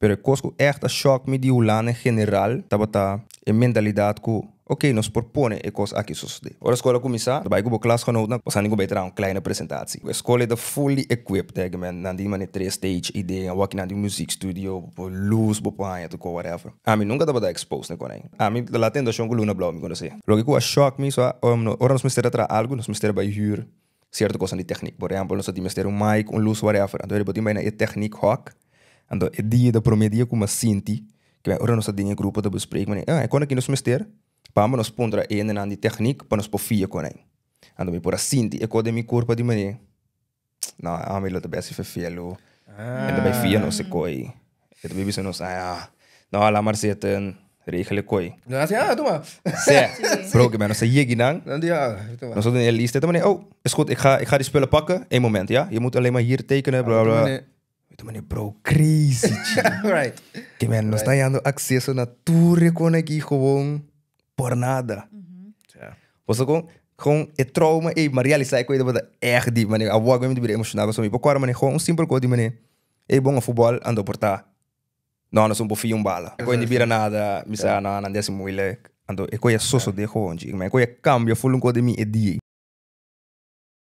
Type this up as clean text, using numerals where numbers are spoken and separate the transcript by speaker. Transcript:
Speaker 1: Pero e kos ku echt a shock mi di Hulanda en general tabata e mentalidat ku ok, nos por pone e kos aki sosodé. Ora skol a kuminsá, ta bai ku bo klasgenootnan, bo sa ni ku bai traha un kleine presentatie. E skol ei ta fully equipped, hè, men nan tin manera tres stage idea, awor aki nan tin un muziek studio, bo por luz, bo por haña tur kos, whatever. Ami nunka tabata exposed na kon ei. Ami La Tentacion ku Luna Blou mi konosé. Loke ku a shock mi so ora nos mester a traha algu, nos mester a bai hür sierto kosnan di tèknik. Por ehèmpel, nos a tin mester un mic, un luz, whatever. Anto bo tin bai na e tèknik hòk. Anto e dia ta promé dia ku mi a sinti ku ora nos ta den e grupo ta besprek manera, ah, e kon aki nos mester pa nos puntra e hendenan di tèknik pa nos por fia kon ei. Anto mi por a sinti e kos den mi kurpa di manera, no, ami lo ta bes ferfelu. E ta bai fia nos e koi. E ta bai bisa nos, ah, no, laat maar zitten, regel e koi.
Speaker 2: No, así, ah, tuma.
Speaker 1: Sí. Bro, que nos a yegi nan.
Speaker 2: Dan di, ah, tuma.
Speaker 1: Nos in de lista. Meneer, oh, is goed, ik ga die spullen pakken. Eén moment, ja? Je moet alleen maar hier tekenen, bla, bla.
Speaker 2: Meneer.
Speaker 1: Weet meneer, bro, crazy, chi. Que man, nos ta dando acceso na tur kon aki gewoon por nada. Was gewoon, gewoon het trauma, ey, maar realiseer ik weet dat echt diep, meneer. A wak me emocional, so mi por meneer, gewoon een simpel kos di meneer. Ey, bon voetbal aan de porta. No, no, un pofie un bala. Ik niet bira nada, misa na, na, des moeilijk. Anto, ik kon je soso de gewoon, chi. Maar ik kon je cambio full un ko de mi e die.